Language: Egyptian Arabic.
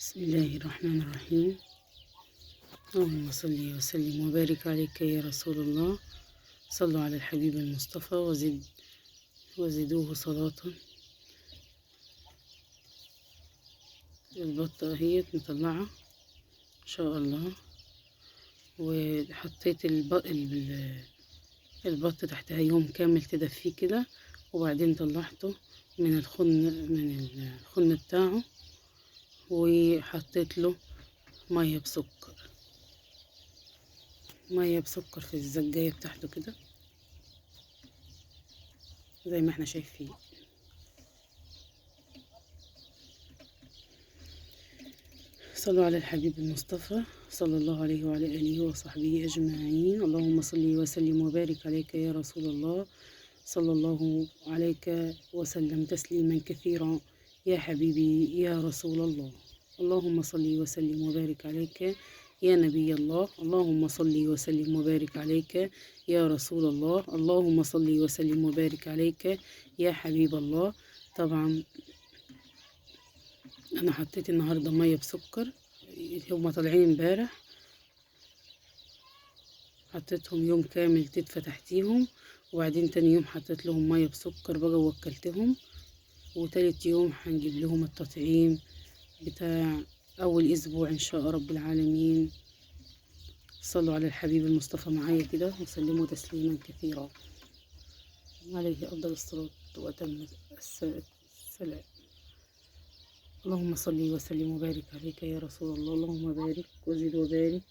بسم الله الرحمن الرحيم. اللهم صل وسلم وبارك عليك يا رسول الله. صلوا على الحبيب المصطفى وزدوه صلاة. البطة اهيت مطلعة ان شاء الله، وحطيت البط تحتها يوم كامل تدفيه كده، وبعدين طلعته من الخن بتاعه، وحطيت له مية بسكر، مية بسكر في الزجايه بتاعته كده زي ما احنا شايفين. صلوا على الحبيب المصطفى صلى الله عليه وعلى آله وصحبه أجمعين. اللهم صل وسلم وبارك عليك يا رسول الله، صلى الله عليك وسلم تسليما كثيرا يا حبيبي يا رسول الله. اللهم صل وسلم وبارك عليك يا نبي الله. اللهم صل وسلم وبارك عليك يا رسول الله. اللهم صل وسلم وبارك عليك يا حبيب الله. طبعا أنا حطيت النهاردة مية بسكر، هما طالعين امبارح، حطيتهم يوم كامل تدفى تحتيهم، وبعدين تاني يوم حطيت لهم مية بسكر بقى ووكلتهم، وتالت يوم هنجيب لهم التطعيم بتاع اول اسبوع ان شاء رب العالمين. صلوا على الحبيب المصطفى معايا كده وسلموا تسليما كثيرا، عليه افضل الصلاة واتم السلام. اللهم صل وسلم وبارك عليك يا رسول الله. اللهم بارك وزد وبارك.